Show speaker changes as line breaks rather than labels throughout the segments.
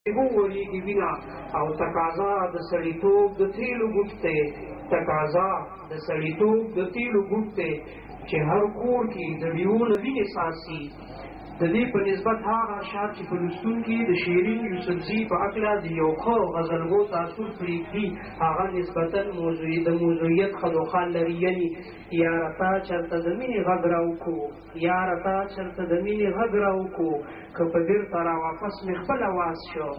وریږي وینه او تقاضا د سړیتوب د تیلو ګوټ دی، تقاضا د سړیتوب د تیلو ګوټ دی چې هر کور کې د ډیو نه وینې څاڅي. د دې په نسبت هغه اشعار چې په لوستون کې د شیرین یوسفزي په هکله د یو ښه غزلګو تاثر پرېږدي، هغه نسبتا موضوعي د موضوعیت خدوخال لري. یعنی یاره تا چېرته د مینې غږ راوکړو، یاره تا چېرته د مینې غږ راوکړو، که په بیرته را واپس مې خپل اواز شو.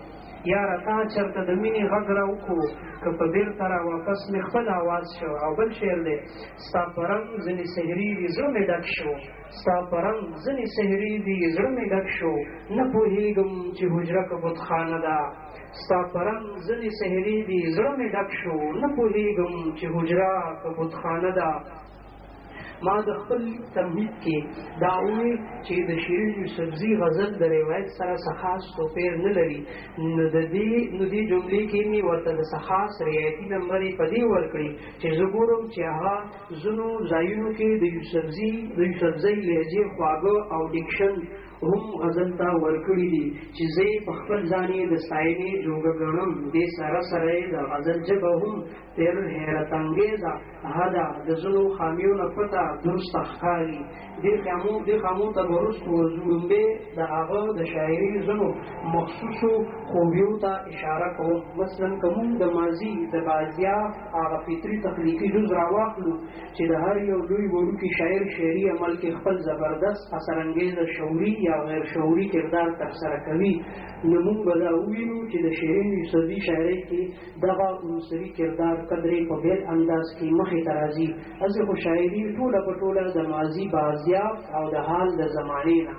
یاره تا چېرته د مینې غږ راوکړو، که په بیرته را واپس مې خپل اواز شو. او بل شعر دی، ستا په رنګ ځینې سحري دي زړه مې ډک شو، ستا په رنګ ځینې سحري دي زړه مې ډک شو، نه پوهېږم چې حجره که بتخانه ده. ستا په رنګ ځینې سحري دي زړه مې ډک شو، نه پوهېږم چې حجره که بتخانه ده. ما د خپل تمهید کې دا وویل چې د شیرین یوسفزي غزل د روایت سره څه خاص توپیر نه لري، نو د دې نو دې جملې کې مې ورته د څه خاص رعایتي نمبرې په دې ورکړي چې زه ګورم چې هغه ځینو ځایونو کې د یوسفزي د یوسفزۍ لهجې خواږه او ډکشن هم غزل ته ورکړي دي چې زه یې په خپل ځان یې د ستاینې جوګه ګڼم. دې سره سره یې د غزل ژبه هم تر حیرت انګېزه حده د ځینو خامیو نه پته درسته ښکاري. دې خامو ته به وروسته ورځو. لومبی د هغه د شاعري ځینو مخصوصو خوبیو ته اشاره کوم. مثلا که موږ د ماضي د بازیافت هغه فطري تخلیقي جز راواخلو چې د هر یو لوی وړوکي شاعر شعري عمل کې خپل زبردست اثر انګېزه شعوري یا غیر شعوري کردار ترسره کوي، نو موږ به دا ووینو چې د شیرین یوسفزي شاعرۍ کې دغه عنصري کردار قدرې په بېل انداز کې مخې ته راځي. هسې خو شاعري ټوله په ټوله د ماضي بازیافت او د حال د زمانې نه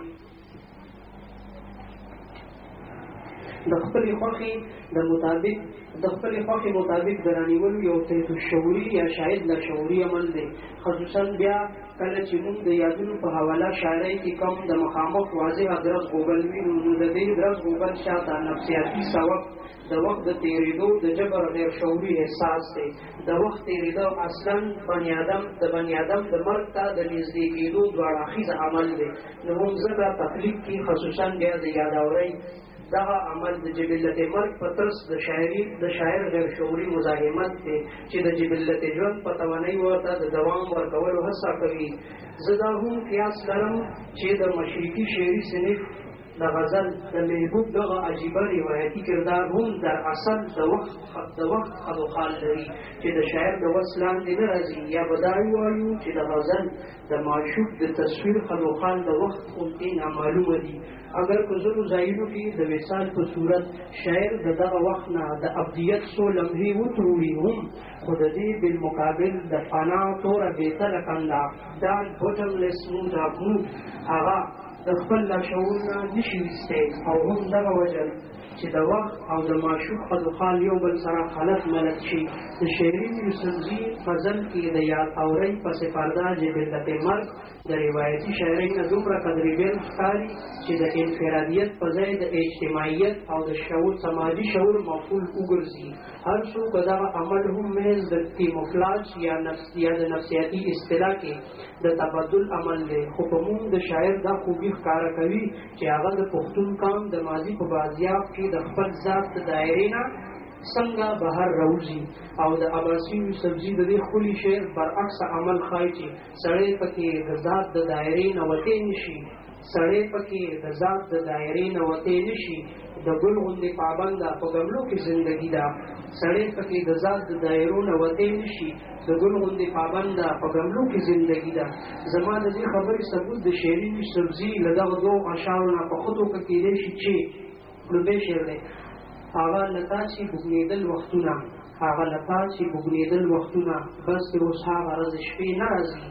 د خپلې خوښې د مطابق د خپلې خوښې مطابق د رانیولو یو تحت الشعوري یا شاید لا شعوري عمل دی. خصوصا بیا کله چې موږ د یادونو په حواله شاعرۍ کې کوم د مخامخ واضح درز غوبل وینو، نو د دې درز غوبل شاته نفسیاتي سبب د وخت د تېرېدو د جبر غیر شعوري احساس دی. د وخت تېرېدو اصلا بني آدم د بني آدم د مرګ ته د نږدې کېدو دواړاخیزه عمل دی. نو هم ځکه تخلیق کې خصوصا بیا د یاداورۍ دغه عمل د جبلت مرګ په ترس د شاعري د شاعر غیر شعوري مزاحمت دی چې د جبلت ژوند په توانۍ ورته د دوام ورکولو هڅه کوي. زه دا هم قیاس لرم چې د مشرقي شعري صنف د غزل د محبوب دغه عجیبه روایتي کردار هم در اصل د وخت خدوخال لري چې د شاعر د وس لاندې نه راځي. یا به دا ووایو چې د غزل د معشوق د تصویر خدوخال د وخت غوندې نامعلومه دي. اګر په ځینو ځایونو کې د وصال په صورت شاعر د دغه وخت نه د ابدیت څو لمحې وتروړي هم، خو د دې بالمقابل د فنا توره بېتله کنده، ډارک بوټملیس موډ اف موډ، هغه د خپل لاشعور نه نشي ویستی. او هم دغه وجه چې د وخت او د معشوق خدوخال یو بل سره خلط ملت شي. د شیرین یوسفزي غزل کې د یاد اورۍ پس پرده جبلت مرګ د روایتي شاعرۍ نه دومره قدرې بېل ښکاري چې د انفرادیت په ځای د اجتماعیت او د شعور سماجي شعور مفعول وګرځي. هر څوک دغه عمل هم محض د کیموفلاج یا نفس یا د نفسیاتي اصطلاح کې د تبدل عمل دی، خو په موږ د شاعر دا خوبي ښکاره کوي چې هغه د پښتون قام د ماضي په بازیافت کې د خپل ذات د دایرې نه څنګه بهر راوځي. او د عباسي یوسفزي د دې ښکلي شعر برعکس عمل ښایي چې سړی پکې د ذات د دایرې نه وتی نشي، سړی پکې د ذات د دایرې نه وتی نشي، د ګل غوندې پابنده په ګملو کې زندگی ده. سړی پکې د ذات د دایرو نه وتی نشي، د ګل غوندې پابنده په ګملو کې زندگی ده. زما د دې خبرې ثبوت د شیرین یوسفزي له دغه دوو اشعارو نه په ښه توګه کېدای شي چې لومړی شعر دی، هغه لتا چې بوږنېدل وختونه، هغه لتا چې بوږنېدل وختونه، بس دې اوس هغه ورځې شپې نه راځي.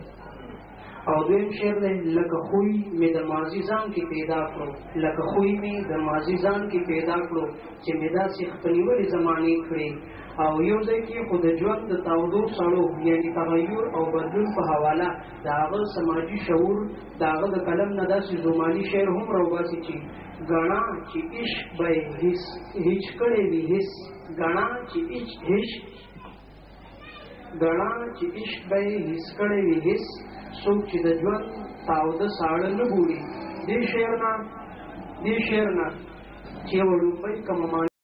او دویم شعر دی، لکه خوی مې د ماضي ځان کې پیدا کړو، لکه خوی مې د ماضي ځان کې پیدا کړو چې مې داسې خپلولې زمانې کړې. او یو ځای کې خو د ژوند د تاودو سړو یعنی تغیر او بدلون په حواله د هغه سماجي شعور د هغه د قلم نه داسې زماني شعر هم راوباسي چې ګڼا چې عشق به هیڅ هیڅ کړی وي هیڅ، ګڼا چې عشق هیڅ، ګڼا چې عشق به یې هیڅ کړی وي هیڅ، څوک چې د ژوند تاوده ساړه نه ګوري. دې شعر نه چې یوه لومبۍ کومه.